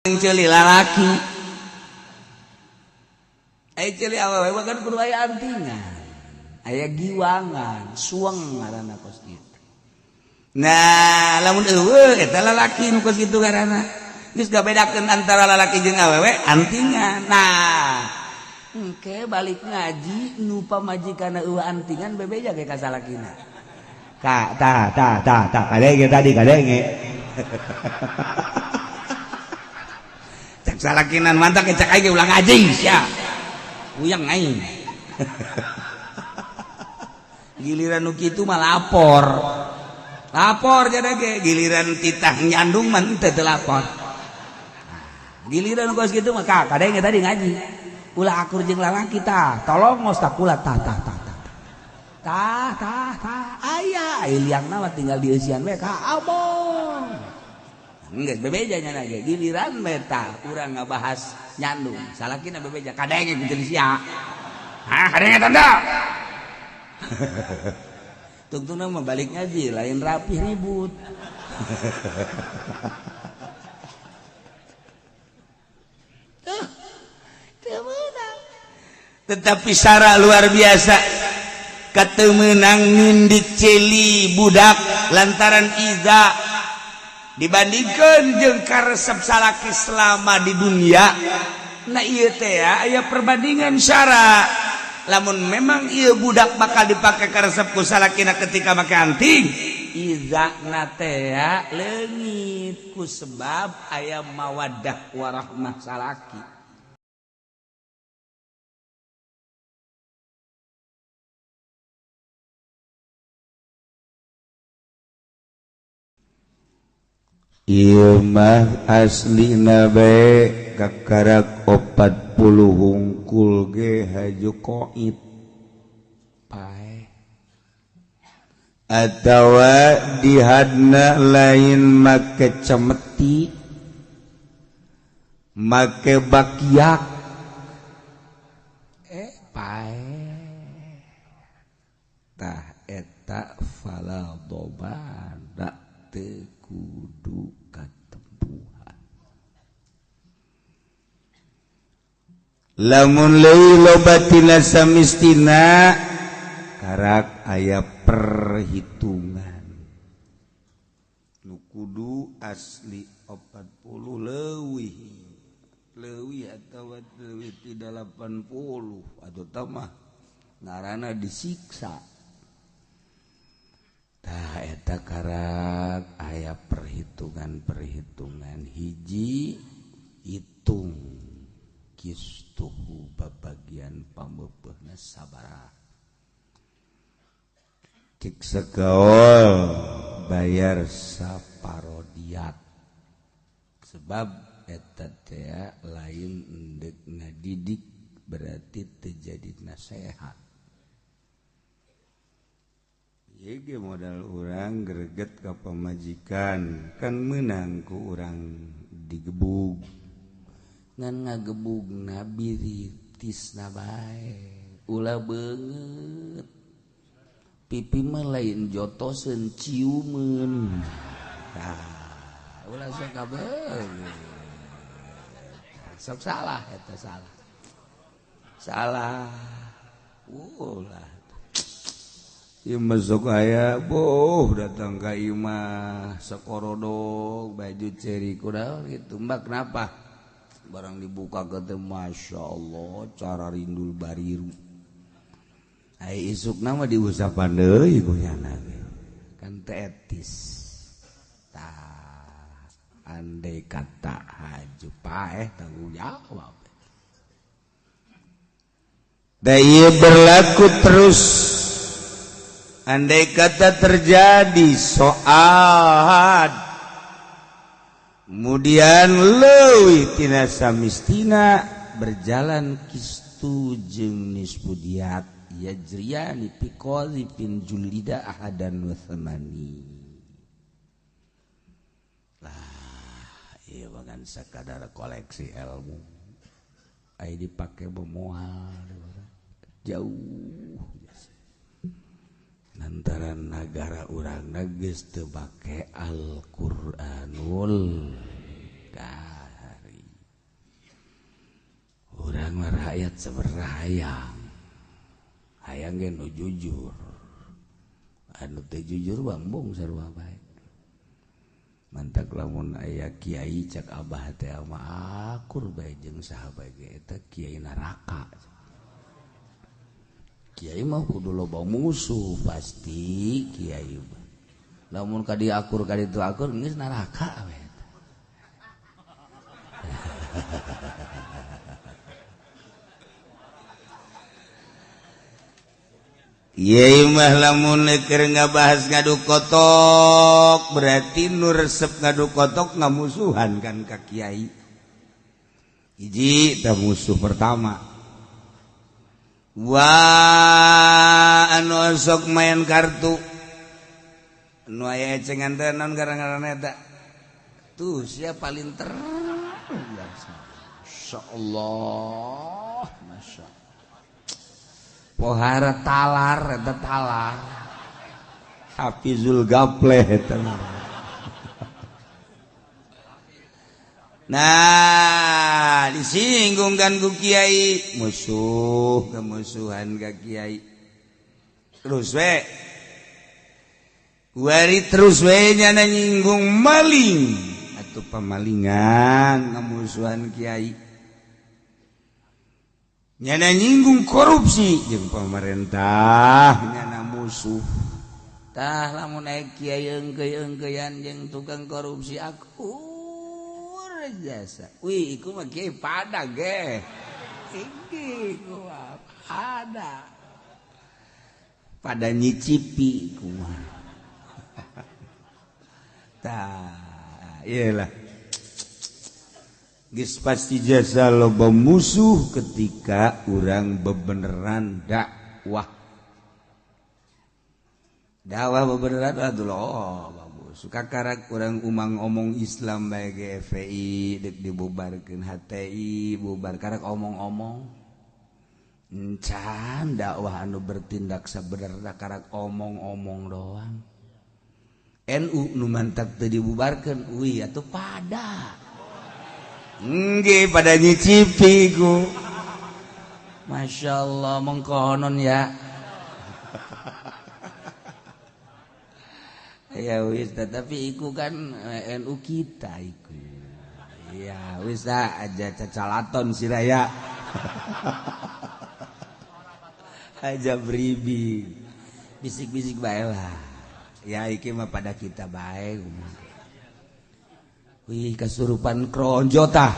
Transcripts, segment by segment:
Ceuli lalaki. Aya ceuli awewe mah kan kudu aya antingan, aya giwangan, sueng ngaranna kos kitu. Nah, lamun eueuh eta lalaki nu kos kitu ngaranna. Geus gabedakeun antara lalaki jeung awewe antingan. Nah, engke balik ngaji nu pamajikanna eueuh antingan bebeja ge ka salakina. Ka ta ta ta ta kadenge tadi kadenge. Cak salakinan mantap cak aing ulah ngaji sia. Uyang aing. Giliran nu kitu mah lapor. Lapor jadi ge giliran titah nyandung mah teu teu lapor. Giliran kos kitu mah ka kadenge tadi ngaji. Ulah akur jeung lalaki tah, tolong ngos tah kula tah tah tah tah. Tah tah tah aya aya liangna mah tinggal dieusian we ka abong. Geus bebeja nya ge giliran we tah urang ngabahas nyandung salakina bebeja kadenge ku jeung sia. Hah kadenge tanda. Tungtungna mah balik ngaji lain rapih ribut. Tuh, teu meunang. Tetapi syarat luar biasa katemenang nindik celi budak lantaran iza dibandingkan jeung karesep salaki selama di dunia. Nah ieu teh aya perbandingan syara. Lamun memang ieu budak bakal dipake karesep ku salakina ketika make anting, iza na teh leungit ku sebab aya mawaddah warahmah salaki. Ieu mah aslina bae kakarak 40 hungkul ge haju koit pae atawa dihadna lain make cemeti make bakiak pae tah eta fala dobana teu kudu katempuhan. Lamun leuwih loba tina samistina karak aya perhitungan nu kudu asli 40 leuwih leuwih atawa leuwih ti 80 atau tamah ngaranna disiksa. Tah eta karak aya perhitungan-perhitungan hiji hitung kistuhu babagian pameupeuna sabaraha. Cik segaol bayar saparodiat sebab eta teh lain endek ngadidik berarti teu jadi nasehat. Yege modal urang greget ka pamajikan kan meunang ku urang digebug ngan ngagebugna biritisna bae ulah beungeut pipi mah lain jotoseun ciumeun tah ulah sok kabeungeut sok salah eta salah salah ulah. Ieu mah sok aya boh datang ka imah sakorodok baju ceri kudaon gitu mbak kenapa barang dibuka ke teh masya Allah cara rindul bariru ai isukna mah diusapan deui ku nyana kan teu etis tah andai kata haju paeh tanggung jawab. Da ieu berlaku terus andai kata terjadi soal kemudian leuwih tina samistina berjalan kistu jeung nisfu diat yajriyani fi qadzifin julida ahadan wa thamani. Lah ieu mah kan sakadar koleksi ilmu ai dipake memoal jauh lantaran nagara urang geus teu make Al-Qur'anul Karim. Urang mah rakyat sebenarnya hayang. Hayang ge nu jujur. Anu teu jujur bambung sarua bae. Mantak lamun aya kiai cak abah teh mah akur bae jeung saha bae ge eta kiai neraka. Kiai mah kudu loba musuh pasti kiai mah. Lamun ka dieu akur ka ditu akur geus neraka we eta. Kiai mah lamun keur ngabahas ngadu kotok berarti nu resep ngadu kotok ngamusuhan kan ka kiai. Hiji tah musuh pertama. Wah anu sok main kartu. Nu aya ecengan teh naon gara-garana eta. Tuh sia paling ter biasa. Masyaallah, masyaallah. Pohara talar eta talar. Hafizul gapleh eta. Nah, disinggung kan ku kiai, musuh kemusuhan ka kiai. Terus we. Kuari terus we nyana nyinggung maling atau pemalingan kemusuhan kiai. Nyana nyinggung korupsi jeung pemerintah nyana musuh. Tah lamun aya kiai eungkeuy-eungkeuyan jeung tukang korupsi akur jasa. Wih, iku mah kiai pada ge. Iki ku pada. Pada nyicipi kumaha. Tah, iyalah. Geus pasti jasa loba musuh ketika urang bebeneran dakwah. Dakwah bebeneran aduh loba musuh. Kakarak urang umang omong Islam bae ge FPI deuk dibubarkeun HTI bubar karak omong-omong. Encan dakwah anu bertindak sabenerna karak omong-omong doang. NU nu mantak teu dibubarkeun uih atuh pada. Nggih pada nyicipi ku. Masya Allah mengkonon ya. Ya wis tetapi iku kan NU kita iku. Ya wis aja cacalaton siraya. Aja beribi. Bisik-bisik bae lah. Ya iki mah pada kita bae. Wih kesurupan kronjo tah.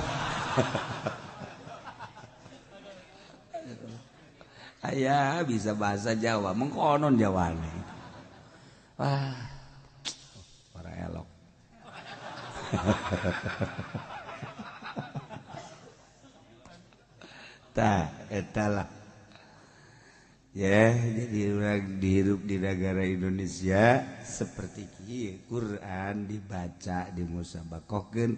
Aya bisa bahasa Jawa, mengkonon Jawane. Wah, ora elok. Tah, eta lah. Ya, jadi orang dihirup di negara Indonesia seperti kieu, Quran dibaca, dimusabakohkeun,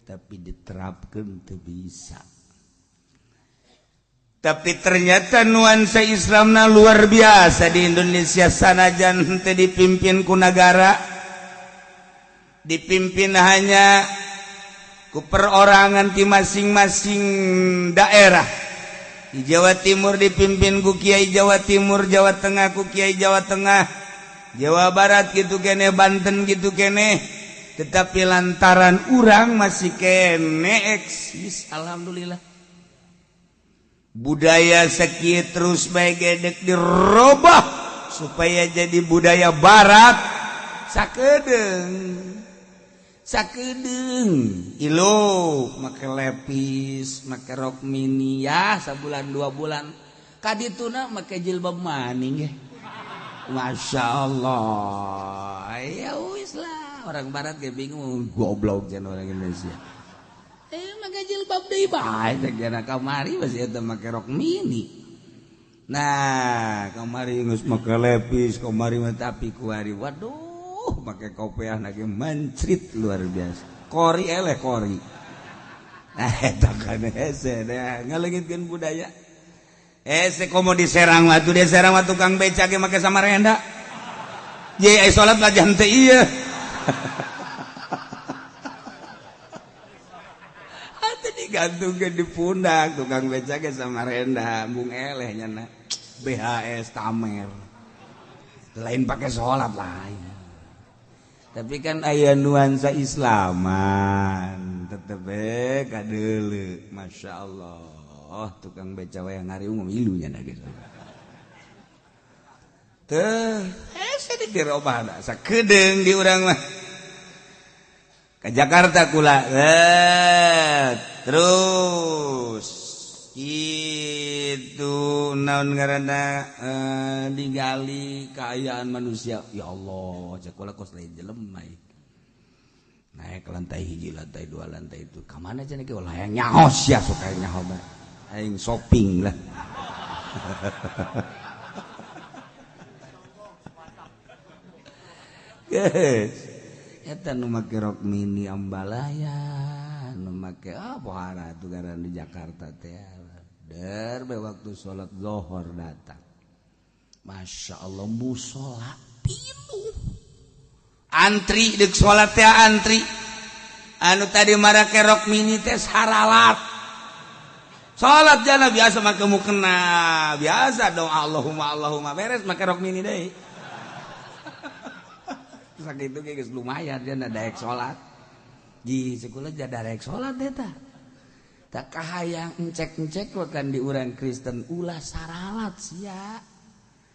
tapi diterapkeun teu bisa. Tapi ternyata nuansa Islamna luar biasa di Indonesia sanajan teu dipimpin ku nagara, dipimpin hanya ku perorangan di masing-masing daerah. Di Jawa Timur dipimpin ku Kiai Jawa Timur, Jawa Tengah ku Kiai Jawa Tengah, Jawa Barat gitu kene, Banten gitu kene. Tetapi lantaran urang masih kene eksis, alhamdulillah. Budaya sakieu terus bae gedek dirobah supaya jadi budaya barat. Sakedeung. Sakedeung ilo make lepis, make rok mini ya sabulan dua bulan. Kadituna make jilbab maning ge. Masya Allah. Ya wis lah, orang barat ge bingung goblok jan orang Indonesia. Make jilbab deui bae cek jana kamari masih eta make rok mini. Nah, kamari geus make lepis, kamari mah tapi kuari waduh make kopiah lagi mencrit luar biasa. Kori eleh kori. Nah, eta kan hese ngaleungitkeun budaya. Hese komo di Serang mah tuh di Serang mah tukang beca ge make samarenda. Ye ai salat lah jangan teu ieu. Itu digantungkeun di pundak tukang beca ge Samarinda embung eleh nya BHS Tamer. Lain pakai sholat lain. Tapi kan aya nuansa Islaman tetep kadeuleu. Masya Allah tukang beca wayang ngariung milu nya geus. Teh hese dirobah sakedeung di urang mah. Ke Jakarta kula. Terus itu naon ngaranna digali keayaan manusia. Ya Allah, cek kula kos lain jelema. Naik ke lantai hiji, lantai dua, lantai itu. Ka mana cenah ge ulah hayang nyaho sia sok hayang nyaho bae. Aing shopping lah. Guys, eta nu make rok mini ambalaya, nu make pohara tugaran di Jakarta teh. Der be waktu salat zuhur datang. Masya Allah musola pinuh. Antri deuk salat teh antri. Anu tadi marake rok mini teh saralat. Salat jana biasa make mukena, biasa dong Allahumma Allahumma beres make rok mini deui. Sakitu ge geus lumayan jana daek salat. Di sekolah jada daek salat eta. Tak kahayang encek-encek kan di urang Kristen ulah saralat sia.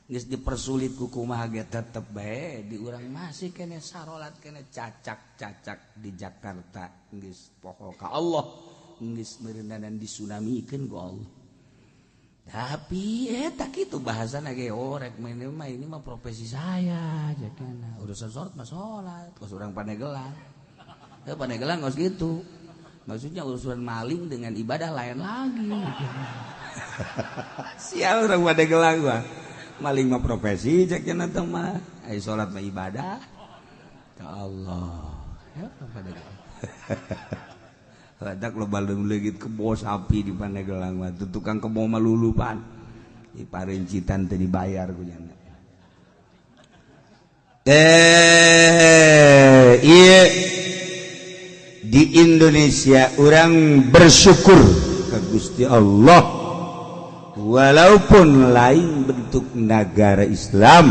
Geus dipersulit ku kumaha ge tetep bae di urang masih kene sarolat kene cacak-cacak di Jakarta geus poho ka Allah geus meureunana disunamikeun ku Allah. Tapi tak kitu bahasana ge orek mah ini mah profesi saya jakana urusan salat mah salat kos urang Pandegelang. Teu Pandegelang kos gitu. Maksudnya urusan maling dengan ibadah lain lagi. Sial urang Pandegelang mah. Maling mah profesi cek cenah teh mah. Ai salat mah ibadah. Ya Allah. Ya Pandegelang. Badak loba leungit kebo sapi di Pandegelang mah. Tukang kebo mah lulupan. Di parincitan teu dibayar ku nya. Ieu di Indonesia orang bersyukur ke Gusti Allah walaupun lain bentuk negara Islam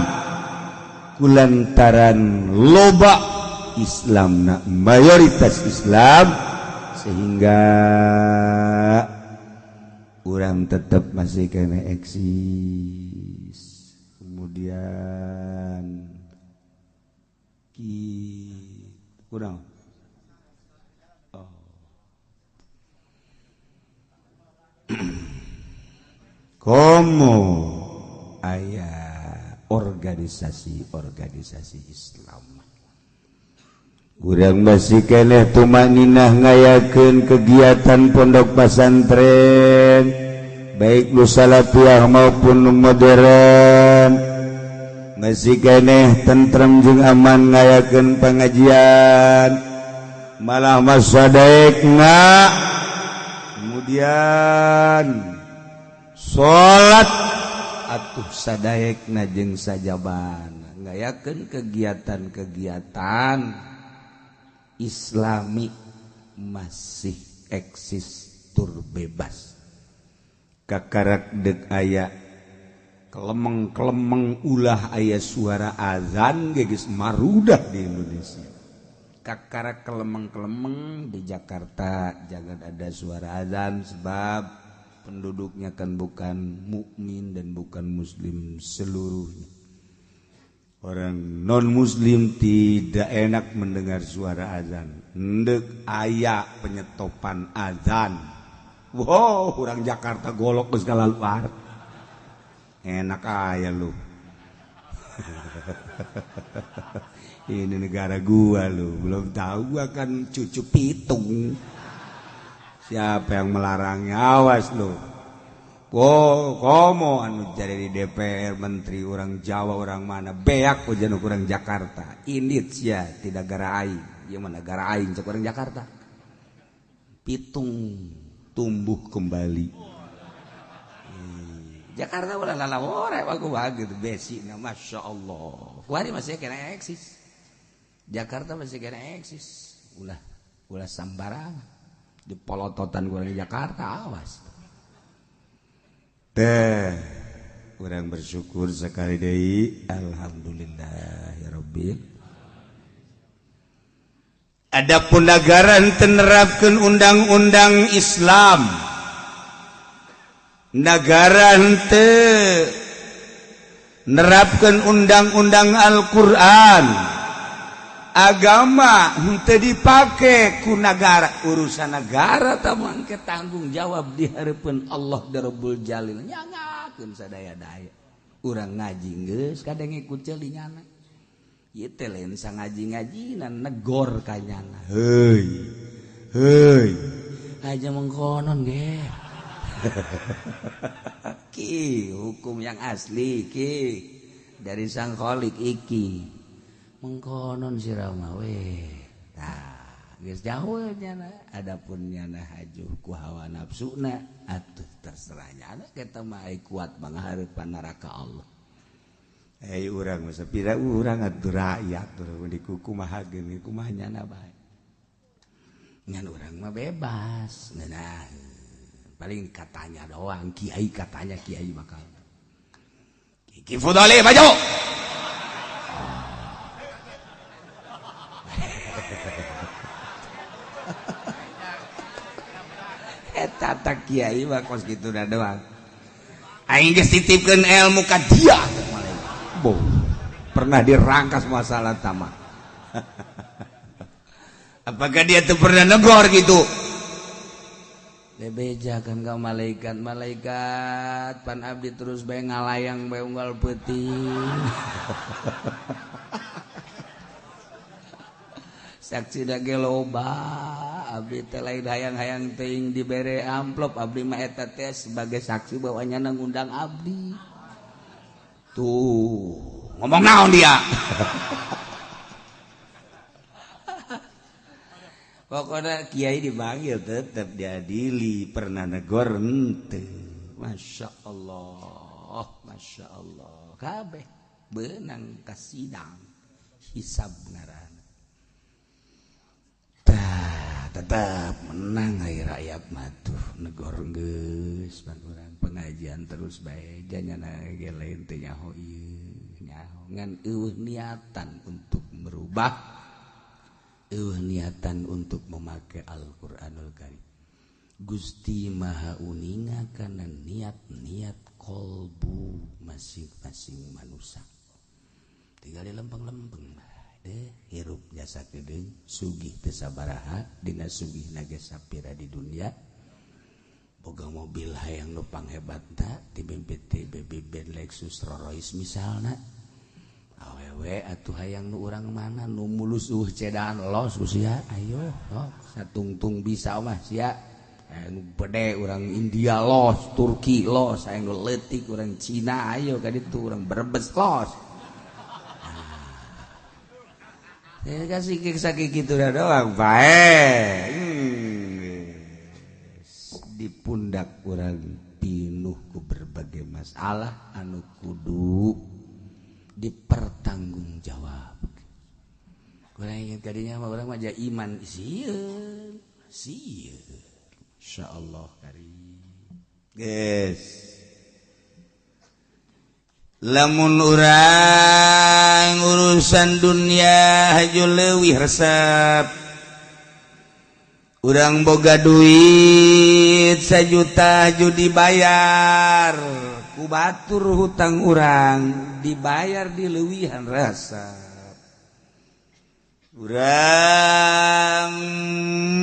kulantaran loba Islam na mayoritas Islam sehingga orang tetap masih kena eksis. Kemudian kurang komo aya organisasi-organisasi Islam. Urang masih keneh tumaninah ngayakeun kegiatan pondok pesantren baik nu salafiyah maupun nu modern. Masih keneh tentrem jeung aman ngayakeun pengajian malah masadaekna. Kemudian salat atuh sadaekna jeung sajaban ngayakeun kegiatan-kegiatan Islami masih eksis tur bebas. Kakarak deuk aya kelemeng-kelemeng ulah aya suara azan geus marudah di Indonesia. Kakara kelemeng-kelemeng di Jakarta jangan ada suara azan sebab penduduknya kan bukan mukmin dan bukan muslim seluruhnya. Orang non muslim tidak enak mendengar suara azan. Ndek aya penyetopan azan. Wow, orang Jakarta golok geus kalaluar. Enak aya lu. Ini negara gua lu, belum tahu gua kan cucu pitung. Siapa yang melarangnya? Awas lu. Oh, komo anu jadi di DPR menteri orang Jawa orang mana beak ujan orang Jakarta. Indit sia tidak gara aing. Ieu mah negara aing cek orang Jakarta. Pitung tumbuh kembali. Jakarta ulah lalawore aku gitu besi na Masya Allah. Kuari masih kena eksis. Jakarta masih kena eksis. Ulah ulah sambarangan. Di polototan ku orang Jakarta, awas. Teh urang bersyukur sekali deui, alhamdulillah ya rabbil. Adapun negara henteu nerapkeun undang-undang Islam, negara henteu nerapkeun undang-undang Al-Qur'an, agama henteu dipake ku negara, urusan negara tah mangke tanggung jawab di hareupeun Allah Rabbul Jalil. Nyangakeun sadaya-daya. Urang ngaji geus kadang ngikut ceuli nyana. Ieu teh lain sangaji-ngajina, negor ka nyana. Heuy heuy, aja mengkonon ge. Ki hukum yang asli ki dari sang Khalik iki mengkonon sira mah we. Tah, geus jauh nyana. Adapun nyana hajuh ku hawa nafsuna, atuh terserah nyana. Kita mah kuat manghareupan neraka Allah. Eh, urang mah sapira urang atuh rakyat urang dikukumaha geuni, kumaha nyana bae. Ngan urang mah bebas ngeunah, paling katanya doang kiai, katanya kiai bakal Ki Fudoli maju. Eta tak kiai mah kos kitu da doang. Aing geus titipkeun ilmu ka dia. Bo, pernah dirangkas masalah tama. Apakah dia tuh pernah negor gitu? Bebejakan ka malaikat, malaikat pan abdi terus bae ngalayang bae unggal peuting. Saksi dage loba, abdi teh lain hayang-hayang teuing dibere amplop, abdi mah eta teh sebagai saksi bahwa nyana ngundang abdi. Tuh, ngomong naon dia? Pokoknya kiai dipanggil tetap diadili, pernah negor henteu. Masya Allah, Masya Allah. Kabeh beunang ka sidang hisab ngaranna. Tah, tetap menang ai rakyat mah tuh negor geus pan urang pengajian terus bae janyana ge lain teh nyaho ieu nyaho ngan eueuh niatan untuk merubah, eueuh niatan untuk memakai Al-Qur'anul Karim. Gusti Maha uninga kana niat-niat kolbu masing-masing manusia. Tinggal dilempeng-lempeng deh hirup jasa kedeung sugih teu sabaraha dina sugih nage sapira di dunia. Boga mobil hayang nu panghebatna ti BMT BB Lexus Rolls misalna. Awewe atuh hayang nu urang mana nu mulus cedaan los usia ayo oh, satungtung bisa mah sia. Nu bede urang India los, Turki los, hayang nu leutik urang Cina ayo ka ditu urang Brebes los. Nah, kasih sakit gitu dah doang bae. Di pundak urang pinuh ku berbagai masalah anu kudu dipertanggungjawab. Kurang ingat kadinya mah urang mah iman sieun, sieun. Insyaallah karim. Guys. Lamun urang urusan dunia haju leuwih resep. Urang boga duit 1 juta haju dibayar ku batur hutang urang dibayar dileuwihan resep. Urang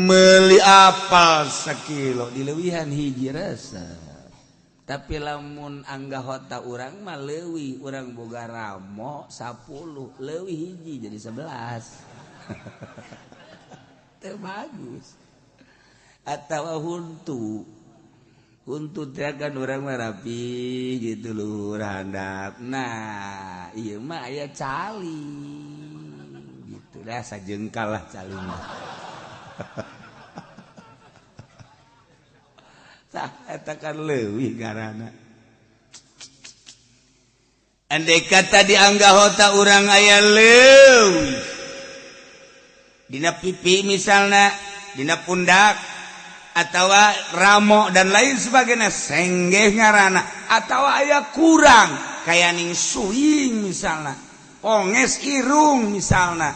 meuli apal sakilo dileuwihan hiji resep. Tapi lamun anggahota urang mah leuwih, urang boga ramo 10 leuwih hiji jadi 11. Teu bagus. Atawa huntu. Huntu teh kan urang mah rapi gitu luhur handap. Nah, ieu mah aya cali. Gitu dah sajengkal lah calina. Tah eta kan leuwih ngaranna. Andai kata dianggahota urang aya leuwih dina pipi misalna, dina pundak atau ramo dan lain sebagainya senggeh ngaranna, atau aya kurang kayak ning suing misalnya, ponges irung misalnya,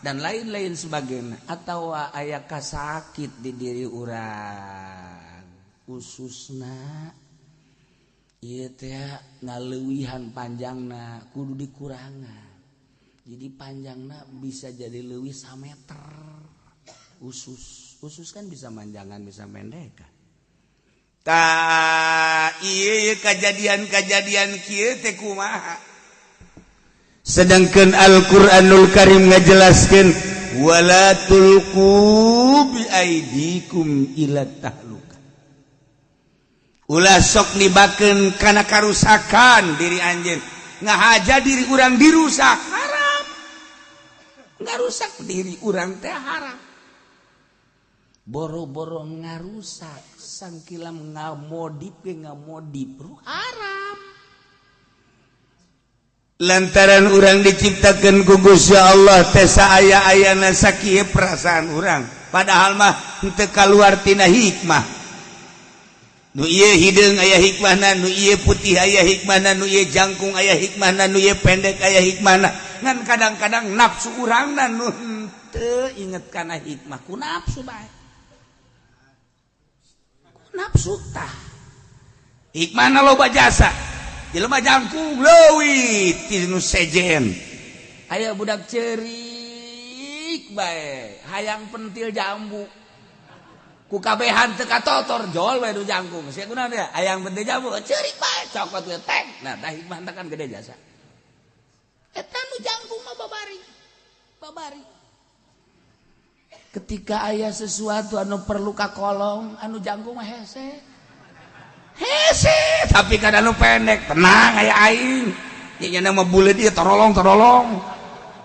dan lain-lain sebagainya, atau aya kasakit di diri urang khususna ieu teh ngaleuwihan panjangna kudu dikurangan. Jadi panjangna bisa jadi leuwih sameter. Usus usus kan bisa manjangan, bisa pendek. Tah, ieu kejadian-kejadian kieu teh kumaha? Sedangkan Al-Qur'anul Karim ngajelaskeun wala tulqu bi aidikum ila tahluka. Ulah sok nibakeun kana karusakan diri anjeun. Ngahaja diri urang dirusak haram. Ngarusak diri urang teh haram. Boro-boro ngarusak, sangkilam ngamodif ge ngamodif haram. Lantaran urang diciptakan ku Gusti Allah teh saaya-ayana sakieu perasaan urang, padahal mah henteu kaluar tina hikmah. Nu ieu hideung aya hikmahna, nu ieu putih aya hikmahna, nu ieu jangkung aya hikmahna, nu ieu pendek aya hikmahna. Ngan kadang-kadang nafsu urangna nu henteu inget kana hikmah, ku nafsu bae, ku nafsu tah. Hikmahna loba jasa, jelema jangkung leuwih ti nu sejen. Aya budak cerik bae hayang pentil jambu, ku kabehan teu katotor, jol bae nu jangkung. Sia kunaon ya hayang pentil jambu? Ceurik bae, cokot we tek. Nah, tah hikmah kan gede jasa. Eta nu jangkung mah babari babari. Ketika aya sesuatu anu perlu kakolong, anu jangkung mah hese hese, tapi kada anu pendek tenang, aya aing nya mah buleud ieu, torolong torolong.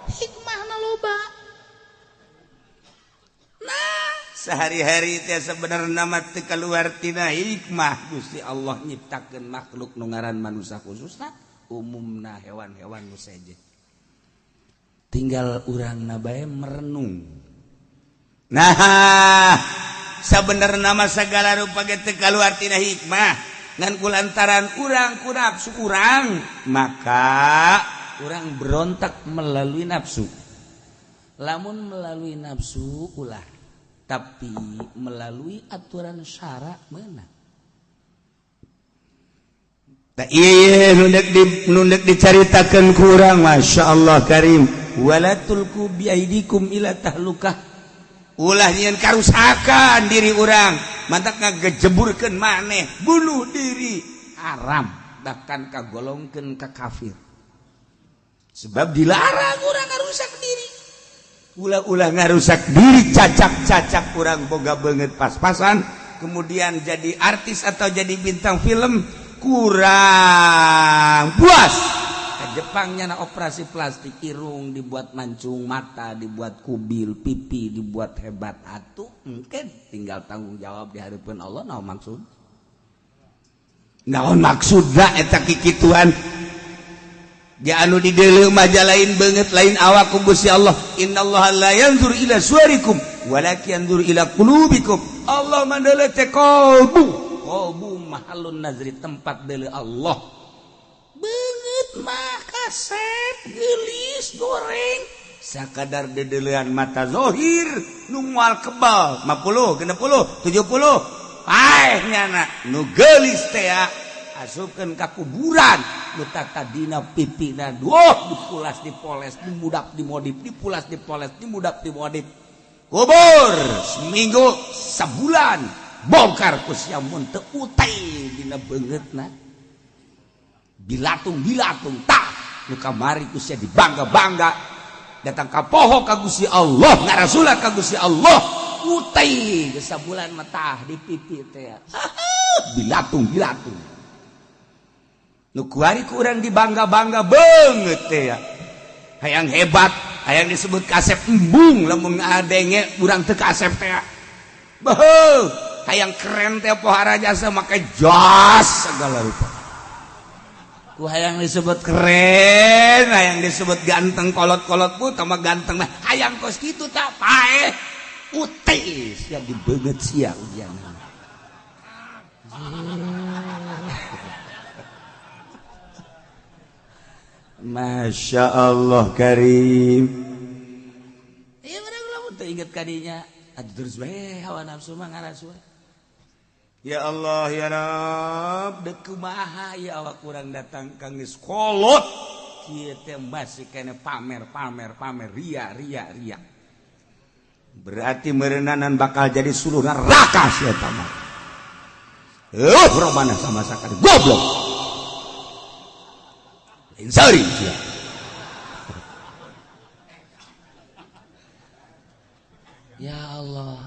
Hikmahna loba. Nah, sehari-hari teh sebenarnya mah teu kaluar tina hikmah Gusti Allah nyiptakeun makhluk nu ngaran manusia, khususna umumna hewan-hewan nu sejen. Tinggal urang bae merenung. Nah, sebenarnya mah segala rupa ge teu kaluar tina hikmah, ngan kulantaran urang ku nafsu urang maka urang berontak melalui nafsu. Lamun melalui nafsu ulah, tapi melalui aturan syara meunang. Tah, iya, nu dek dicaritakeun ku urang, Masya Allah Karim, wala tulqu bi aidikum ila tahlukah, ulah nyieun karusakan diri urang, mantak ngagejeburkeun maneh bunuh diri haram, bahkan kagolongkeun ka kafir. Sebab dilarang urang ngarusak diri. Ulah-ulah ngarusak diri, cacak-cacak urang boga beungeut pas-pasan, kemudian jadi artis atau jadi bintang film kurang puas ke Jepangnya na operasi plastik, irung dibuat mancung, mata dibuat kubil, pipi dibuat hebat. Atuh mungkin tinggal tanggung jawab di hadapan Allah. Naon maksud, naon maksudna eta kikituan? Dia anu di deuleu mah lain beungeut, lain awak ku Gusti Allah. Innallaha la yanzur ila suwarikum walakin yanzur ila qulubikum. Allah mah deuleu teh qalbu. Qalbu mahalun nazri, tempat deuleu Allah. Beungeut mah kasep, geulis, goreng. Sakadar dedeleuan mata zohir nu moal kebal 50, 60, 70 paeh nyana. Nu geulis teh asupkeun ka kuburan, nu tadina pipina duh dipulas dipoles, dimudak dimodif, dipulas dipoles, dimudak dimodif, kubur seminggu sebulan bongkar ku sia. Mun teu utai dina beungeutna, bilatung bilatung. Tah, nu kamari ku sia dibangga-bangga, datang ka poho ka Gusti Allah, ngarasulah ka Gusti Allah. Utai geus sabulan mah tah di pipi teh bilatung bilatung. Nu kuari ku urang dibangga-bangga beungeut teh ya, hayang hebat, hayang disebut kasep. Embung lamun ngadenge urang teu kasep teh. Beuh, hayang keren teh, pohara jasa make jas segala rupa. Ku hayang disebut keren, hayang disebut ganteng, kolot-kolot pun tambah ganteng mah hayang kos kitu. Tak paeh. Utis yang dibeungeut sia ujianna. Masya Allah karim. Iya urang lamun teu inget kadinya. Atuh terus bae hawa nafsu mah ngaras we. Ya Allah ya Rabb, deuk kumaha ieu awak urang datang ka geus kolot. Kieu teh masih kene pamer pamer pamer ria ria ria. Berarti meureunanan bakal jadi suluh neraka sia eta mah. Romana sama sakali goblok. Lain sorry sia. Ya Allah.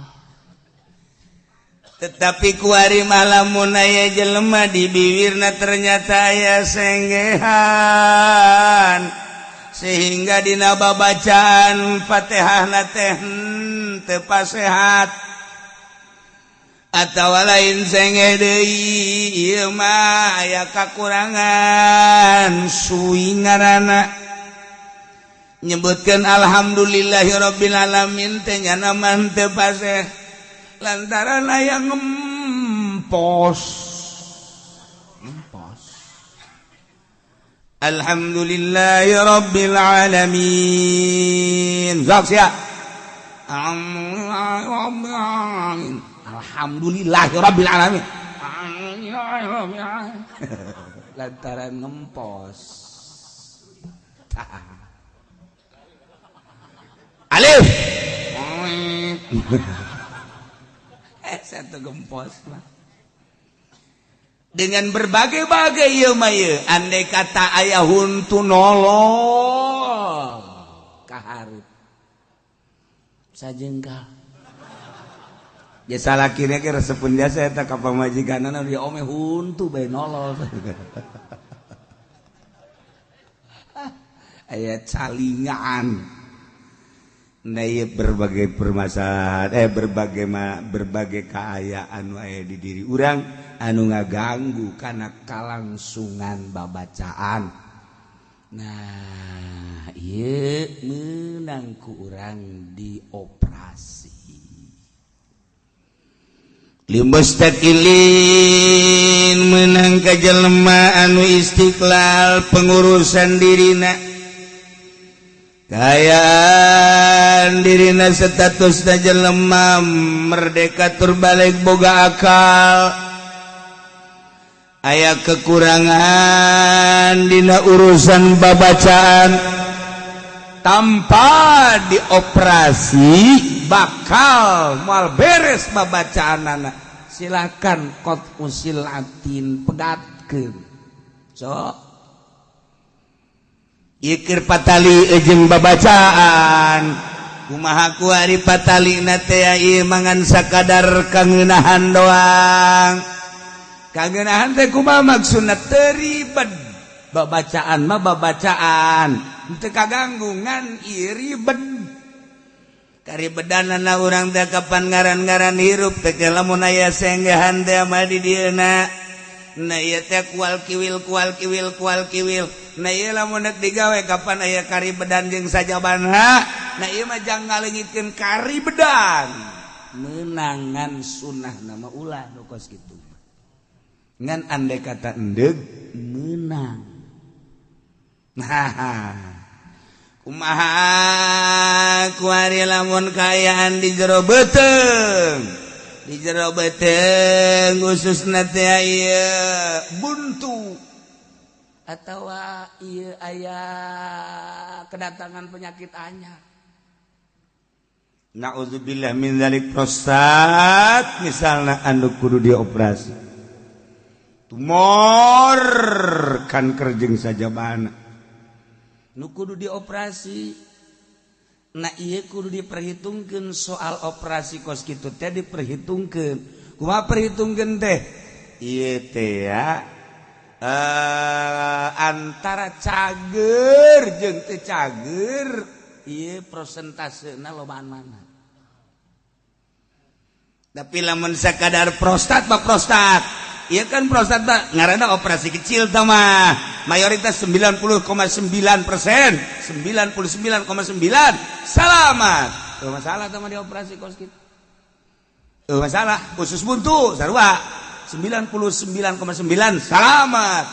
Tetapi kuari malamun aya jelema di bibirna ternyata aya senggehan sehingga dina babacaan Fatihahna teh teu pasehat atawa lain sengeh deui ieu mah aya kakurangan suwi ngaranna nyebutkeun alhamdulillahirabbil alamin teh nyana mah teu paseh lantaran aya ngempos ngempos alhamdulillahirabbil alamin sok sia alhamdulillahirabbil alamin lantaran ngempos alif satu gempos mah dengan berbagai-bagai ieu mah ieu andai kata aya huntu nolol kahareup sajengkal jasa lakina ge resepun jasa eta ka pamajikanna dia ome huntu bae nolol aya calingaan. Nah, berbagai permasalahan berbagai kaayaan wae di diri urang anu ngaganggu kana kalangsungan babacaan. Nah, ieu meunang ku urang dioperasi. Limustaqilin meunang ka jelema anu istiqlal pengurusan dirina. Kayaan dirina statusna jelema merdeka tur balik boga akal aya kekurangan dina urusan babacaan tanpa dioperasi bakal moal beres babacaanana silakan qat usil atin pegatkeun sok Ikir patali jeung babacaan kumaha ku ari patalina teh ieu mangan sakadar kangeunahan doang kangeunahan teh kumaha maksudna teu ribet babacaan mah babacaan teu kaganggu ngan ieu ribet karibedanana urang teh kapan ngaran-ngaran hirup teh lamun aya senggehan teh mah di dieuna. Nah ieu teh kual kiwil kual kiwil kual kiwil. Nah ieu lamun deuk digawe kapan aya karibedan jeung sajabanha. Nah ieu mah jang ngaleungitkeun karibedan. Meunangan sunah nama ulah nu kos kitu. Ngan andai kata endeug meunang. Nah, kumaha kuari lamun kaayaan di jero beuteung. Di jero beuteung khususna teh ieu buntu atawa ieu aya kedatangan penyakit anyar. Nauzubillah min dzalik prostat misalna anu kudu dioperasi. Tumor kanker jeung sajabana. Nu kudu dioperasi. Nah iya kudu diperhitungkeun soal operasi kos kitu teh diperhitungkeun. Kumaha perhitungkeun teh? Ieu teh ya antara cager jeung teu cager ieu prosentasena lobaan mana. Tapi lamun sakadar prostat mah prostat. Ieu kan prostat mah ngaranna operasi kecil tah mah. Mayoritas 90,9%, 99,9 selamat. Teu masalah tah mah dioperasi kos kitu. Teu masalah, usus buntu sarua 99,9 selamat.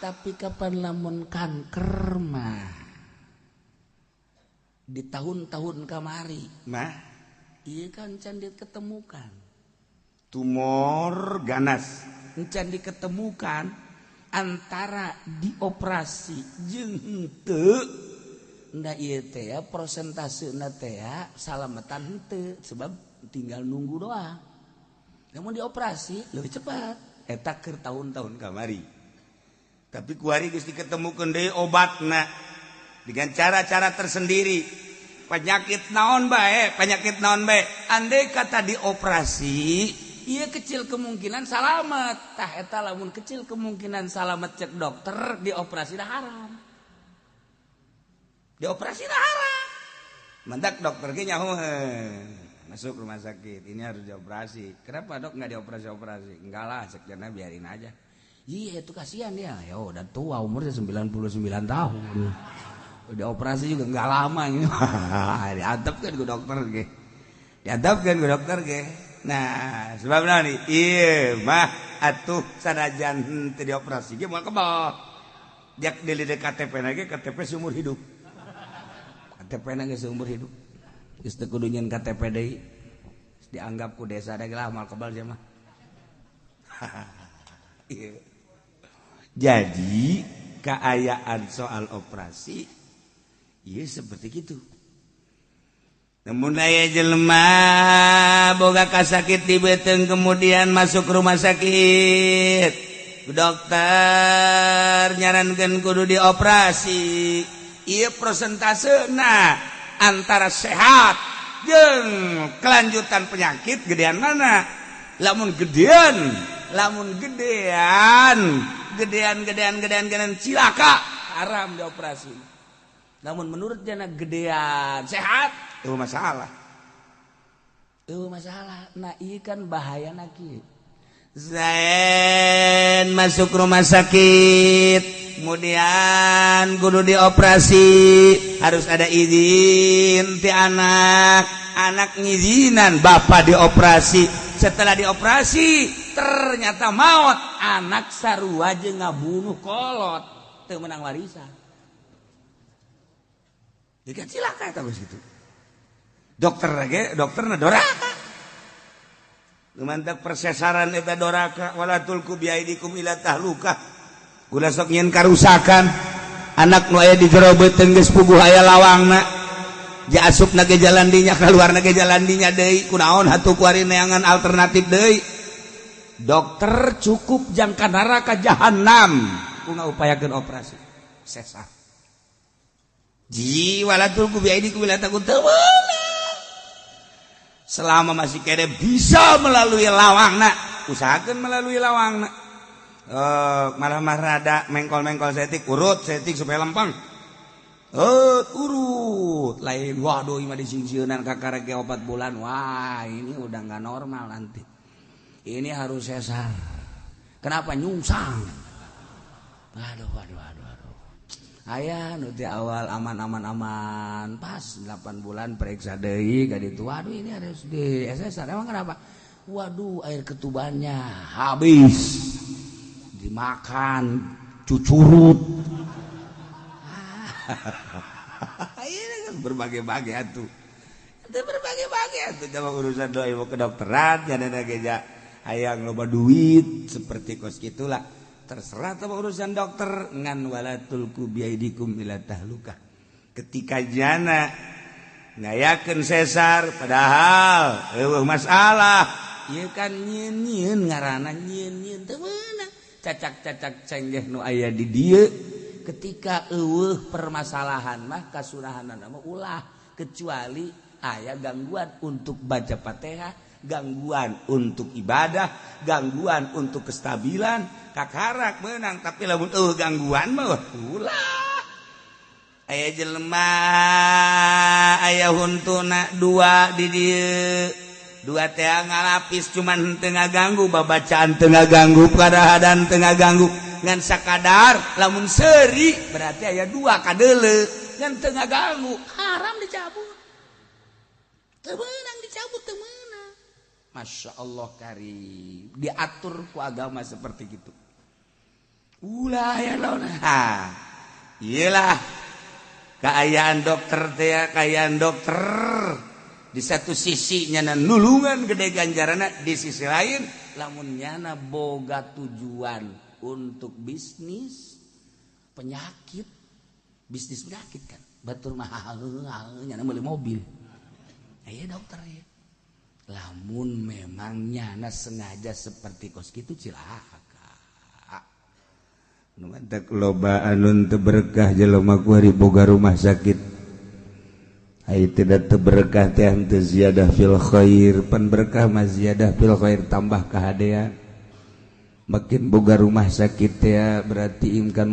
Tapi kapan lamun kanker mah di tahun-tahun kamari mah iya kan can diketemukan tumor ganas, can diketemukan antara dioperasi jeung henteu. Nda ieu teh ya prosentasena teh ya salametan henteu, sebab tinggal nunggu doang. Namun dioperasi lebih cepat eta keur tahun-tahun kamari. Tapi kuari geus diketemukeun deui obatna dengan cara-cara tersendiri. Penyakit naon bae, penyakit naon bae, andai kata dioperasi iya kecil kemungkinan salamet. Tah eta lamun kecil kemungkinan salamet cek dokter dioperasi dah haram. Dioperasi dah haram. Mendak dokter ge nyaho masuk rumah sakit, ini harus dioperasi. Kenapa dok nggak dioperasi-operasi? Enggak lah, cek jana biarin aja. Iya itu kasihan dia. Ya udah tua umurnya 99 tahun. Udah operasi juga nggak lama ini. Diantepkeun ku dokter ge. Diantepkeun ku dokter ge. Nah, sebab naon nih? Iya mah atuh sanajan teu dioperasi ge moal kebal. Dia dilirik KTP na ge KTP seumur hidup. KTP na ge seumur hidup. Geus teu kudu nyieun KTP deui. Dianggap ku desa da lah moal kebal sia mah. Iya. Jadi keayaan soal operasi iya seperti gitu. Namun aya jelema boga kasakit di beuteung kemudian masuk rumah sakit, dokter nyarankeun kudu dioperasi. Ieu prosentasena antara sehat jeung kelanjutan penyakit gedean mana? Lamun gedean, lamun gedean, gedean gedean gedean gedean cilaka, haram dioperasi. Namun menurut jana gedean sehat, itu masalah. Itu masalah. Nah, iya kan bahaya naki. Zain masuk rumah sakit, kemudian kudu dioperasi, harus ada izin ti anak, anak ngizinan bapak dioperasi. Setelah dioperasi ternyata maut, anak sarua jeung ngabunuh kolot, teu menang warisan. Jadi kan cilaka eta geus kitu. Dokter ge, dokterna doraka. Lumantak persesaran eta doraka, wala tulqu biaidikum ila tahlukah. Ulah sok nyieun karusakan. Anak nu aya di jero beuteung geus puguh aya lawangna. Ja asupna ge jalan dinya, kaluarna ge jalan dinya deui. Kunaon hatuh kuari neangan alternatif deui. Dokter cukup jangka neraka jahanam ku ngaupayakeun operasi sesar. Ji wala tulqu biaidikum ila tahlukah. Selama masih kene bisa melalui lawangna, usahakan melalui lawangna. Malah mah rada mengkol-mengkol setik, urut setik supaya lempeng. Urut lain waduh imah disingsieunan kakara ge 4 bulan. Wah, ini udah nggak normal nanti. Ini harus sesar. Kenapa nyungsang? Aduh aduh aduh aduh. Aya nu di awal aman aman aman, pas 8 bulan periksa deui ka ditu. Waduh ini harus di sesar. Emang kenapa? Waduh air ketubannya habis. Dimakan cucurut. Ini kan berbagai-bagai atuh. Itu berbagai-bagai atuh sama urusan doa ilmu kedokteran ya dan geja hayang loba duit seperti kos gitulah. Terserah sama urusan dokter ngan wala tulqu biaidikum ila tahlukah. Ketika jana ngayakeun sesar padahal eueuh masalah, ieu kan nyieun-nyieun ngaranna nyieun-nyieun teu meunang. Cacak-cacak cenggeh nu aya di dieu ketika eueuh permasalahan mah kasunahanana mah ulah, kecuali aya gangguan untuk baca Fatihah, gangguan untuk ibadah, gangguan untuk kestabilan, kakarak menang. Tapi lamun eueuh gangguan mah ulah. Aya jelema aya huntuna dua di dieu, dua teh ngalapis cuman teu ngaganggu babacaan, teu ngaganggu padahadan, teu ngaganggu ngan sakadar lamun seuri berarti aya dua kadeule ngan teu ngaganggu, haram dicabut. Teu meunang dicabut, teu meunang. Masya Allah, karim diatur ku agama seperti gitu. Ulah ya lawan. Ha, iyalah keayaan dokter teh ya, keayaan dokter di satu sisi nyana nulungan, gede ganjaranna, di sisi lain lamun nyana boga tujuan untuk bisnis penyakit, bisnis penyakit kan batur mah nyana beli mobil. Iya, dokter ya, lamun memang nyana sengaja seperti kos gitu, cilaka. Nu matak loba anu teu berkah jelema ku ari boga rumah sakit. Ai tidak teu berkah teh henteu ziyadah fil khair. Pan berkah mah ziyadah fil khair, tambah kahadean. Makin boga rumah sakit teh berarti imkan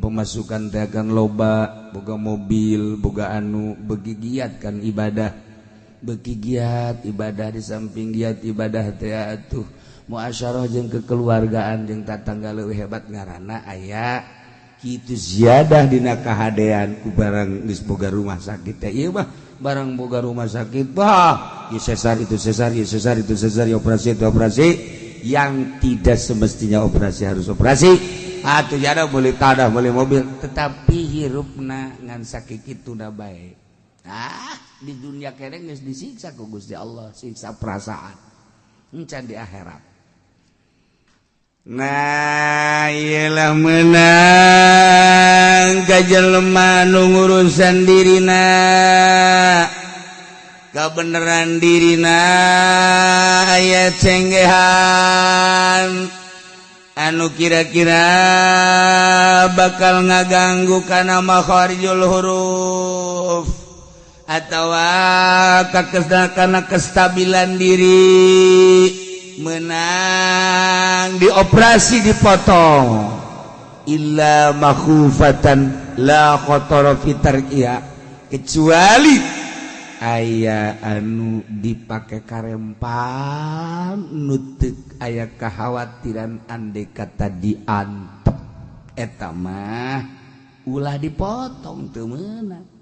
pemasukan teh akan loba, boga mobil, boga anu, beuki giat kan ibadah. Beuki giat ibadah, di samping giat ibadah teh atuh muasyarah jeung kekeluargaan jeung tatangga leuwih hebat, ngaranna aya kitu ziyadah dina kahadean ku barang geus boga rumah sakit teh. Ieu mah barang boga rumah sakit, wah, ieu sesar, itu sesar, ieu sesar, itu sesar, ieu operasi, itu operasi, yang tidak semestinya operasi harus operasi. Atuh jada beli tanah, beli mobil, tetapi hirupna ngan sakituna bae. Ah, di dunia kene geus disiksa ku Gusti Allah, siksa perasaan, encan di akhirat. Nah, iyalah menang ka jelema nu ngurusan dirina, kebenaran dirina, aya cenggehan anu kira-kira bakal ngaganggu kana makharijul huruf atau karena kestabilan diri, menang dioperasi, dipotong, illa makhufatan la khatara fi tarkiha, kecuali aya anu dipake karempan nu teu aya kekhawatiran andai kata diantep, eta mah ulah dipotong, teu meunang.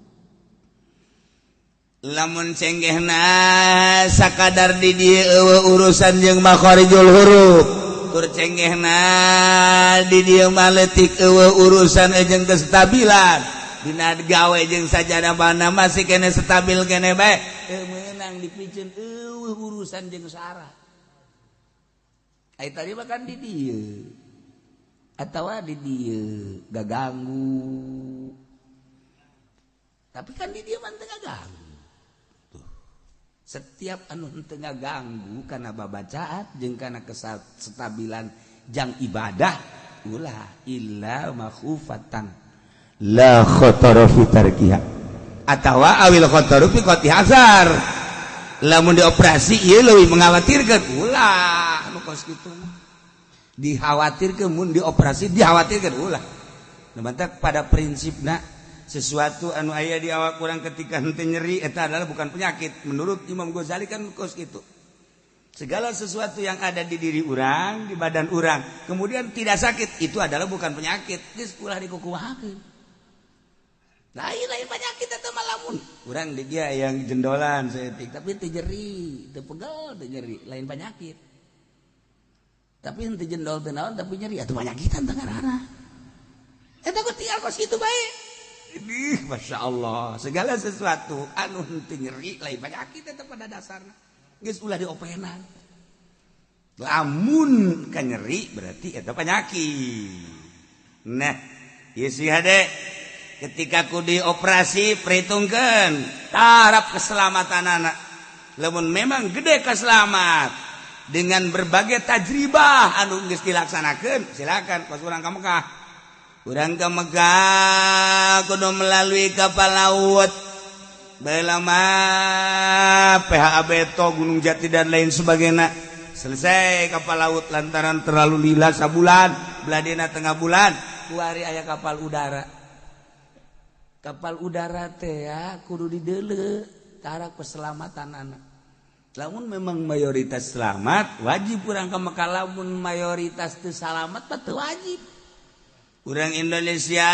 Lamun cenggehna sakadar di dieu euweuh urusan jeung makharijul huruf, tur cenggehna di dieu mah leutik euweuh urusan jeung kestabilan dina gawe jeung sajadah mana masih kene stabil kene bae, teu meunang dipiceun, euweuh urusan jeung syarat. Ai tadi mah kan di dieu atawa di dieu gaganggu, tapi kan di dieu mah teu gaganggu. Setiap anu henteu ngaganggu kana babacaan jeung kana kestabilan jang ibadah, ulah, illa makhufatan la khatara fi tarkiha atawa awil khataru fi qati azar. Lamun dioperasi ieu leuwih mengkhawatirkeun, ulah nu kos kitu mah. Dikhawatirkeun, mun dioperasi dikhawatirkeun, ulah. Nu matak pada prinsipna sesuatu anu aya di awak kurang ketika henteu nyeri, eta adalah bukan penyakit menurut Imam Ghazali kan kos kitu. Segala sesuatu yang ada di diri orang, di badan orang, kemudian tidak sakit, itu adalah bukan penyakit, geus ulah dikukumahakeun. Lain, lain penyakit eta mah. Lamun urang di dia yang jendolan saeutik tapi teu nyeri, teu pegel, teu nyeri, lain penyakit. Tapi henteu jendol, teu naon, tapi nyeri, atuh penyakitan teh ngaranna. Eta kok tinggal kos kitu bae. Ih, Masya Allah, segala sesuatu anu henteu nyeri lain penyakit eta pada dasarna. Geus ulah diopenan. Lamun ka nyeri berarti eta penyakit. Nah, ieu si hade ketika ku dioperasi, perhitungkeun taraf keselamatan anak. Lamun memang gede keselamat dengan berbagai tajribah anu geus dilaksanakeun, silakan. Pas urang ka Mekah, urang ke Mekah kudu melalui kapal laut. Baheula mah PHA Beto, Gunung Jati, dan lain sebagainya. Selesai kapal laut lantaran terlalu lila sabulan, beladena tengah bulan, kuari aya kapal udara. Kapal udara teh ya kudu dideuleu cara keselamatan anak. Lamun memang mayoritas selamat, wajib urang ke Mekah. Lamun mayoritas teu salamat mah teu wajib. Urang Indonesia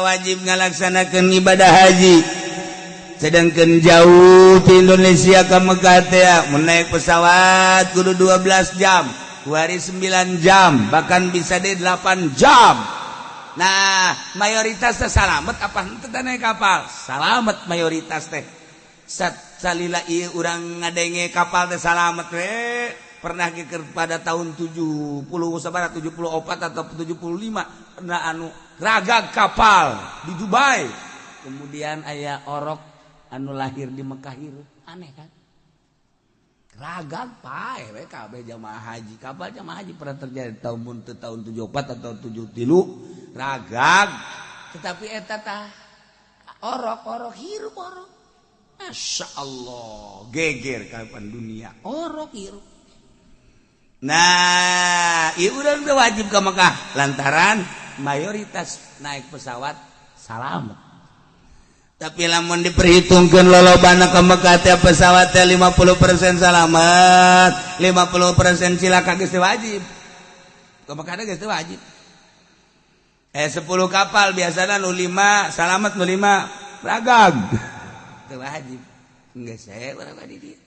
wajib ngalaksanakeun ibadah haji. Sedangkan jauh di Indonesia ke Mekah teh mun naik pesawat kudu 12 jam, kuari 9 jam, bahkan bisa deh 8 jam. Nah, mayoritas teh salamet apa henteu naik kapal? Salamet mayoritas teh. Sat salila ieu urang ngadenge kapal teh salamet we. Pernah geger pada tahun 70 sabaraha, 74 atau 75, pernah anu ragag kapal di Dubai. Kemudian aya orok anu lahir di Mekah hirup. Aneh kan? Ragag pae we kabeh jamaah haji. Kapal jamaah haji pernah terjadi tahun tahun 74 atau 73 ragag. Tetapi eta tah orok-orok hirup orok. Masya Allah, geger kapan dunia orok hirup. Nah, ieu urang teh wajib ke Mekah lantaran mayoritas naik pesawat salamet. Tapi lamun diperhitungkeun lolobana ke Mekah teh pesawat teh 50% salamet, 50% cilaka geus teu wajib. Ke Mekah teh geus teu wajib. 10 kapal biasana nu 5 salamet, nu 5 ragag. Teu wajib. Geus saya urang di dieu.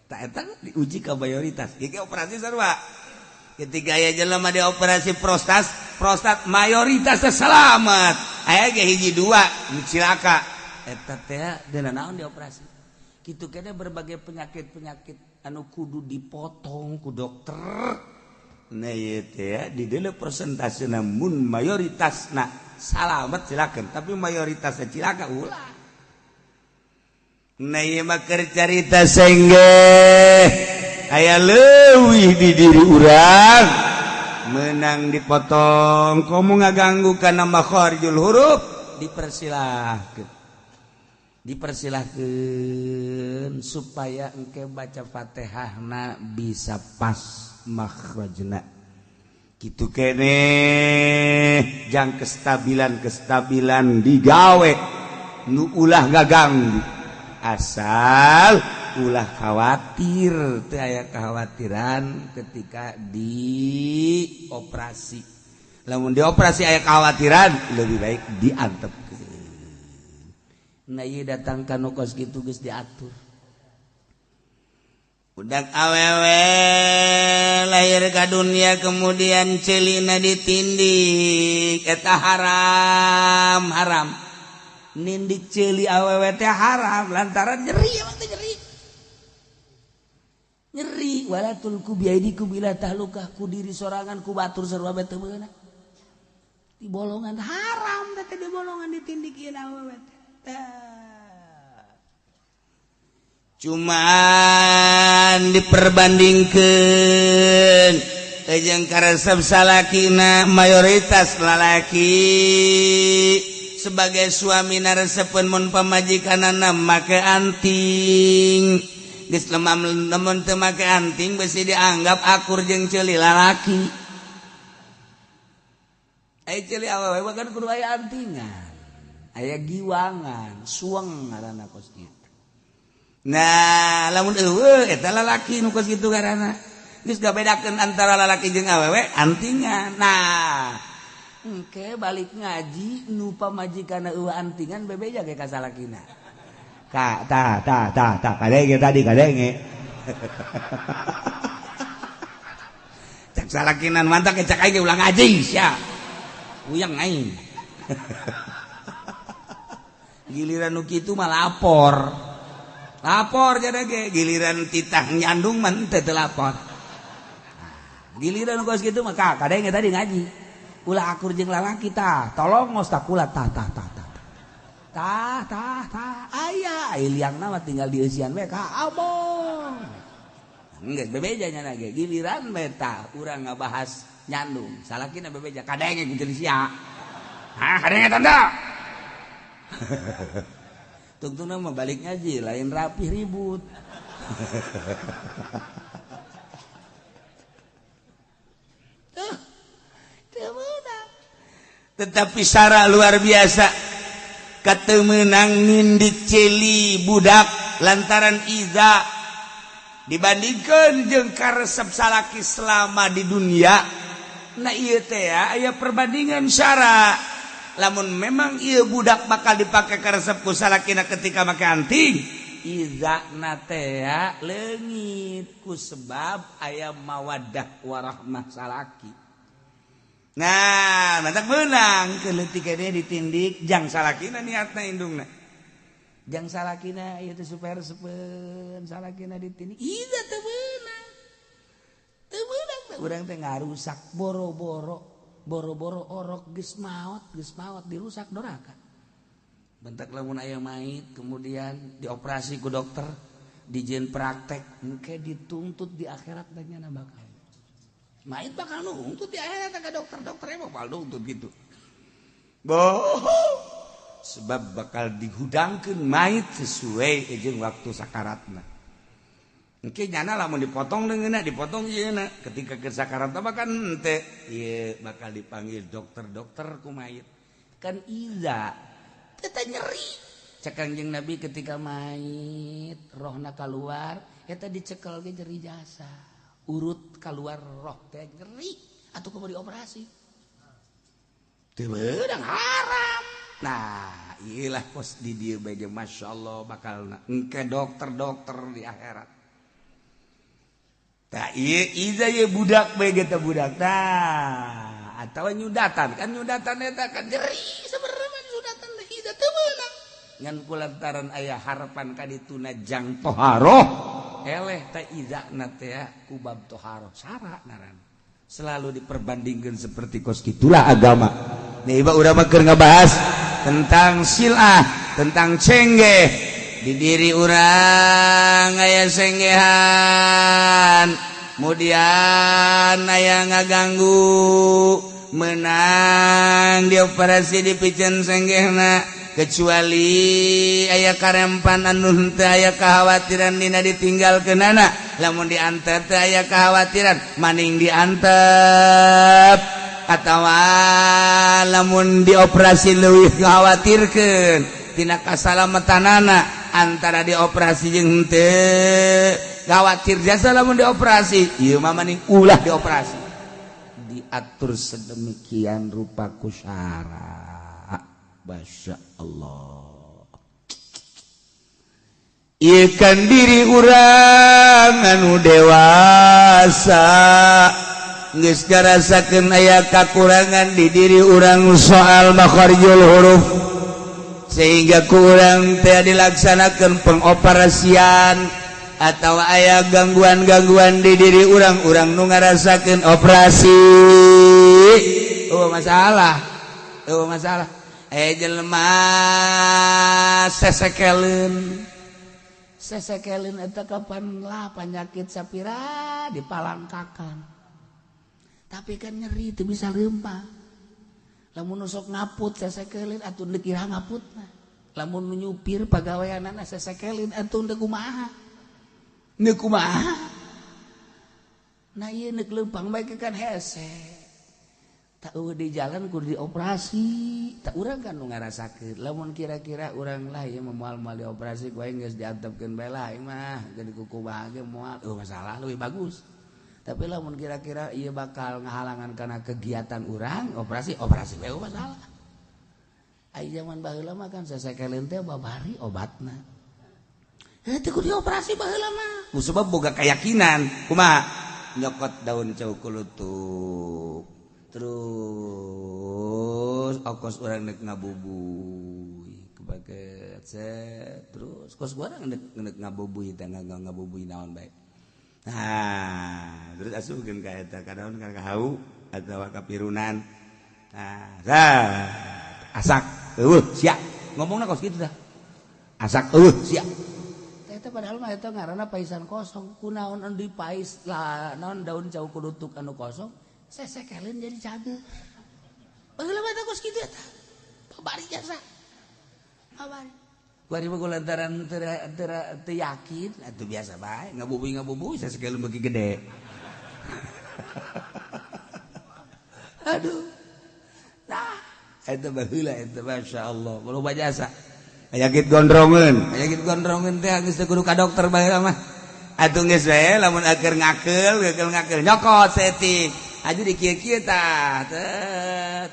Tak eta diuji ke mayoritas. Ieu operasi sarua. Ketika aya jelema dioperasi prostat, prostat mayoritas selamat. Aya ge hiji dua nu cilaka. Eta teh dina naon dioperasi. Kitu kene berbagai penyakit-penyakit anu kudu dipotong ku dokter. Nah ieu teh di deuleu persentasena mun mayoritasna salamet silakan, tapi mayoritasna cilaka ulah. Nah ieu mah keur carita sengge aya leuwih di diri urang menang dipotong komo ngaganggu kana makharijul huruf, dipersilahkeun, dipersilahkeun supaya engke baca Fatihahna bisa pas makhrajna. Kitu kene jang kestabilan-kestabilan digawe nu ulah ngaganggu, asal ulah khawatir teu aya kekhawatiran ketika dioperasi. Lamun dioperasi aya kekhawatiran, lebih baik diantepkeun. Nah ieu datang ka nu kos kitu geus diatur. Budak awewe lahir ka dunia kemudian ceulina ditindik, eta haram, haram. Nindik ceuli awewe teh haram lantaran nyeri, emang teh nyeri. Nyeri wala tulqu biaidikum ila tahlukah, ku diri sorangan ku batur sarua bae teu meunang. Di bolongan haram teh, di bolongan ditindik ieu awewe teh. Cuman diperbandingkeun jeung karesep salakina, mayoritas lalaki sebagai suami naresepeun mun pamajikanana make anting. Geus lemam lamun teu make anting besi dianggap akur jeung ceuli lalaki. Aya ceuli awewe mah kan kudu aya antingan, aya giwangan, sueng ngaranna kos kitu. Nah, lamun eueuh eta lalaki nu kos kitu ngaranna. Geus gabedakeun antara lalaki jeung awewe antingan. Nah, engke balik ngaji nu pamajikanna eueuh antingan bebeja ge ka salakina. Ka ta ta ta ta kadenge tadi kadenge. Cak salakinan mantap cak aing ulah ngaji sia. Uyang aing. Giliran nu kitu mah lapor. Lapor jadi ge giliran titah nyandung mah teu teu lapor. Giliran kos kitu mah ka kadenge tadi ngaji. Ulah akur jeung lalaki tah, tolong ngos tah kula tah tah tah tah. Tah tah tah aya liangna mah tinggal dieusian we ka abong. Geus bebeja nya ge giliran we tah urang ngabahas nyandung. Salakina bebeja kadenge ku jeung sia. Hah kadenge tanda. Tungtungna mah balik ngaji lain rapih ribut. Teu meunang. Tetapi syarat luar biasa katemenang nindik celi budak lantaran iza dibandingkan jeung karesep salaki selama di dunia. Nah ieu teh aya perbandingan syara. Lamun memang ieu budak bakal dipake karesep ku salakina ketika make anting, izana tea leungit ku sebab aya mawaddah warahmah salaki. Nah, matak meunang keleutik kene ditindik jang salakina niatna indungna. Jang salakina ieu teh supaya resepeun salakina ditindik iza teu meunang. Teu meunang urang teh ngarusak boro-boro boro-boro orok geus maot dirusak doraka. Bentak lamun aya mait kemudian dioperasi ku dokter, dijieun praktek, engke dituntut di akhirat dan bakal. Mait bakal nuntut di akhirat ka dokter-dokter emang bakal nuntut gitu. Boh, sebab bakal dihudangkeun mait sesuai jeung waktu sakaratna. Engke nyana lamun dipotong leungeunna, dipotong ieuna, ketika ke sakaratna bahkan henteu, ieu bakal dipanggil dokter-dokter ku mayit. Kan iza eta nyeri. Cek Kangjeng Nabi ketika mayit rohna keluar, eta dicekel ge nyeri jasa. Urut keluar roh teh nyeri atuh kudu dioperasi. Teu beunang haram. Nah, iyalah kos di dieu bae ge masyaallah bakal engke dokter-dokter di akhirat. Tah ieu iza ieu budak bae ge teh budak. Tah, atawa nyudatan kan nyudatan eta kan nyeri sebenarnya mah nyudatan teh iza teu meunang. Ngan kulantaran aya harapan ka dituna jang toharoh eleh teh izana teh ku bab toharoh sara ngaran. Selalu diperbandingkan seperti kos kitulah agama. Nih ieu urang mah keur ngabahas tentang silah, tentang cenggeh. Di diri urang aya senggehan, kemudian aya ngaganggu, menang dioperasi dipiceun senggehna, kecuali aya karempan anu henteu aya kekhawatiran dina ditinggalkeunana, lamun diantep teu aya kekhawatiran maning diantep, atawa lamun dioperasi leuwih ngakhawatirkeun tina kasalamatanana antara dioperasi jeung henteu khawatir jasa lamun dioperasi ieu mah maning ulah dioperasi. Diatur sedemikian rupa ku syara. Masya Allah. Ieu kan diri urang anu dewasa geus ngarasakeun aya kakurangan di diri urang soal makharijul huruf, sehingga kurang teh dilaksanakan pengoperasian atau aya gangguan-gangguan di diri urang-urang nu ngarasakeun operasi. Oh masalah, oh masalah. Jelema sesekeleun sesekeleun eta kapan lah penyakit sapira dipalangkakan, tapi kan nyeri teu bisa leumpah. Lamun sok ngaput sesekeleun atuh deuk iraha ngaputna, lamun nyupir pagaweanana sesekeleun atuh deuk kumaha, deuk kumaha. Nah ieu neuk leumpang bae kan hese. Tak di jalan kudu dioperasi, tak urang kan nu ngarasakeun. Lamun kira-kira urang lah ieu moal-moal dioperasi ku aing geus diantepkeun bae lah aing mah geus kukumaha ge moal, eueuh masalah leuwih bagus. Tapi lamun kira-kira ieu bakal ngahalangan kana kegiatan urang, operasi operasi bae masalah. Ai zaman baheula mah kan sasekeleun teh babari obatna. Heuh teu kudu dioperasi baheula mah. Ku sebab boga keyakinan, kumaha? Nyokot daun cau kulutuk. Terus okos orang nek ngabubuy kebaget set, terus kos orang nek nek ngabubuy teh ngabubuy naon bae. Nah, terus asupkeun ka eta ka naon ka hau atawa ka pirunan. Nah, asak eueuh sia ngomongna kos kitu dah. Asak eueuh sia. Teh padahal mah eta ngaranna paisan kosong. Kunaon anu dipais lah naon daun cau kulutuk anu kosong sesekeleun jadi cager. Baheula mah kos kitu eta. Babari jasa. Babari. Kuari mah lantaran teu yakin atuh biasa bae ngabubuy-ngabubuy sesekeleun beuki gede. Aduh. Nah, eta baheula eta masyaallah. Loba jasa. Penyakit gondrongeun teh geus teu kudu ka dokter baheula mah. Atuh geus we lamun aker ngakeul, ngakeul nyokot saeutik. Aju di kieu-kieu tah.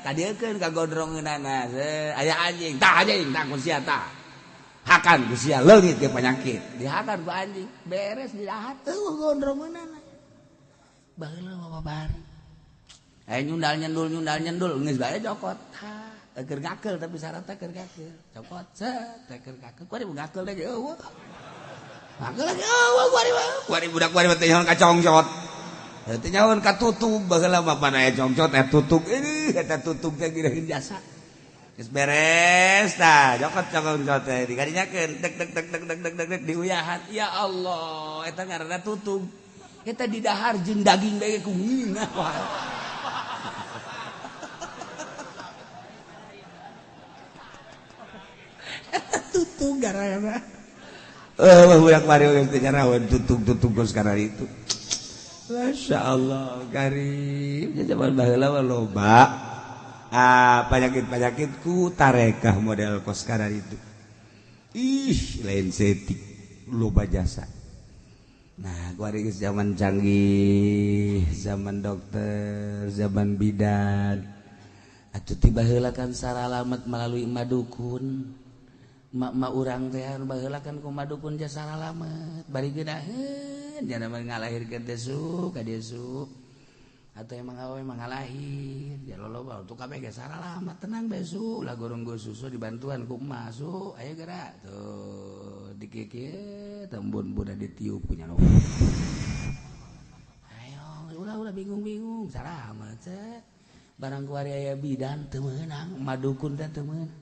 Tadiekeun ka gondrongeunana. Aya anjing, tah anjing, tah ku sia tah. Hakan ku sia leungit ke penyakit. Dihakan ku anjing, beres didahar eueuh gondrongeunana. Baheula mah babari. Aya nyundal nyendul nyundal nyendul geus bae cokot. Tah, keur ngakeul tapi syaratna keur ngakeul. Cokot set teh keur ngakeul. Kuari ngakeul teh eueuh. Ngakeul lagi eueuh kuari mah. Kuari budak kuari mah teh nyahoan ka congcot. Teh nyahoan ka tutug baheula mah pana aya congcot aya tutug. Eueuh eta tutug teh geureun jasa. Geus beres tah cokot congcot teh dikarinyakeun deg deg deg deg deg deg deg diuyahan. Ya Allah, eta ngaranna tutug. Eta didahar jeung daging bae ku ngeunah wae. Eta tutug gara-gara. Budak mari geus teh nyaraweun tutug-tutug geus kana itu. Masya Allah, karim. Zaman baheula mah loba. Ah, penyakit-penyakit ku tarekah model kos kana itu. Ih, lain setik loba jasa. Nah, gua geus zaman canggih, zaman dokter, zaman bidan. Atuh tiba heula kan saralamet melalui madukun. Mak-mak urang teh baheula kan ku madukun jasa saralamet. Bari geunaheun jana mah ngalahirkeun teh su ka dieu su. Atau emang awewe mah ngalahir, ya loloba tuh kabeh ge saralamet tenang bae su, lah gorong susu dibantuan ku emak su, ayo gerak tuh dikieu tembun budak ditiup punya no. Ayo ulah-ulah bingung-bingung saralamet teh. Barang kuari aya bidan teu meunang, madukun teh teu meunang.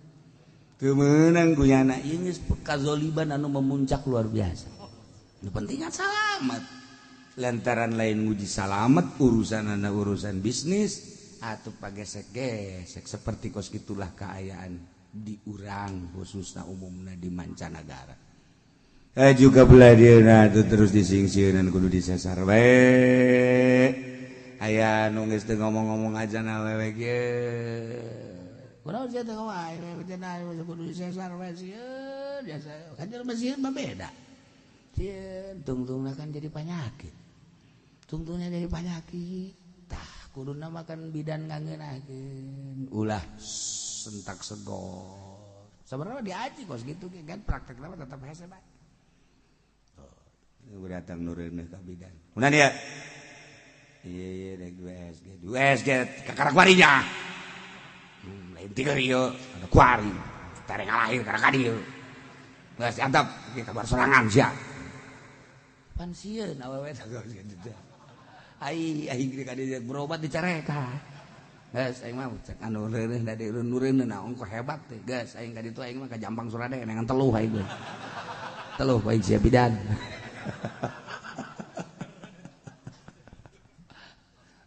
Teu meunang ku nyana ieu geus kazoliban anu memuncak luar biasa. Nu penting kan salamet. Lantaran lain nguji salamet urusan anak urusan bisnis atau pagesek-gesek seperti kos gitulah keayaan di urang khususnya umumnya di mancanegara. Juga belah dieuna atuh terus disingsieunan kudu disesar we. Aya nu geus teu ngomong-ngomong aja na awewe ge. Kunaon sia teu ngomong awewe cenah kudu disesar we sieun biasa. Kan jelema sieun mah beda. Sieun tungtungna kan jadi penyakit. Tungtungnya jadi penyakit. Tah kuduna makan bidan ngangeunahkeun. Ulah sentak segor. Sebenarnya diaji kos gitu kan praktekna mah tetep hese bae. Tuh, datang nureuneuh ka bidan. Kunaon ieu? Iya iya dek 2 SG. 2 SG kakarak kuarinya. Lain tiga ieu, ada kuari. Tare ngalahir kana ka dieu. Geus antap ieu kabar sorangan sia. Pan sieun awewe teh geus kitu teh. Ai aing ka dieu berobat dicareka. Geus aing mah cek anu reuneuh da direuneuh naon kok hebat teh. Geus aing ka ditu aing mah ka Jampang Surade nengan teluh aing geus. Teluh aing sia bidan.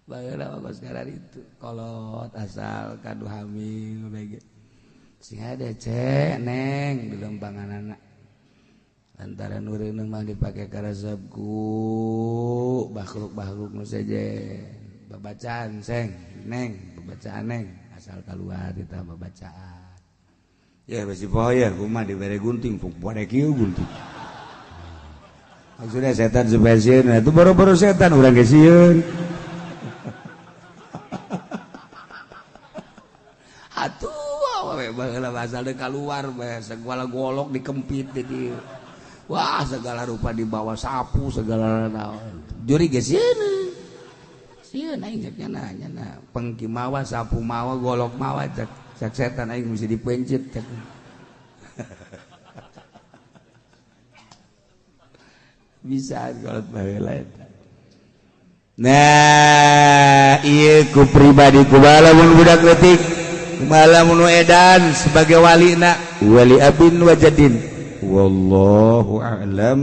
Baheula mah sekarang itu kolot asal kadu hamil bae. Sing ada cek neng di lempanganana. Antara nureuneuh mah dipake karesep ku bakhluk-bakhluk nu sejen. Babacaan seng neng, babacaan neng asal kaluar kita babacaan. Ya besi poho ya kumaha dibere gunting, pok kieu gunting. Maksudnya setan supaya sieun, itu boro-boro setan urang ge sieun. Atuh awewe baheula asal deuk kaluar bae segala golok dikempit di dieu. Wah segala rupa dibawa sapu segala naon. Juri ge sieun. Sieun aing cek nyana nyana pengki mawa sapu mawa golok mawa cek cek setan aing mesti dipencit cek. Bisa kolot baheula eta. Nah, ieu ku pribadi kumaha lamun budak leutik, kumaha lamun edan sebagai walina, wali abin wa jadin. Wallahu a'lam.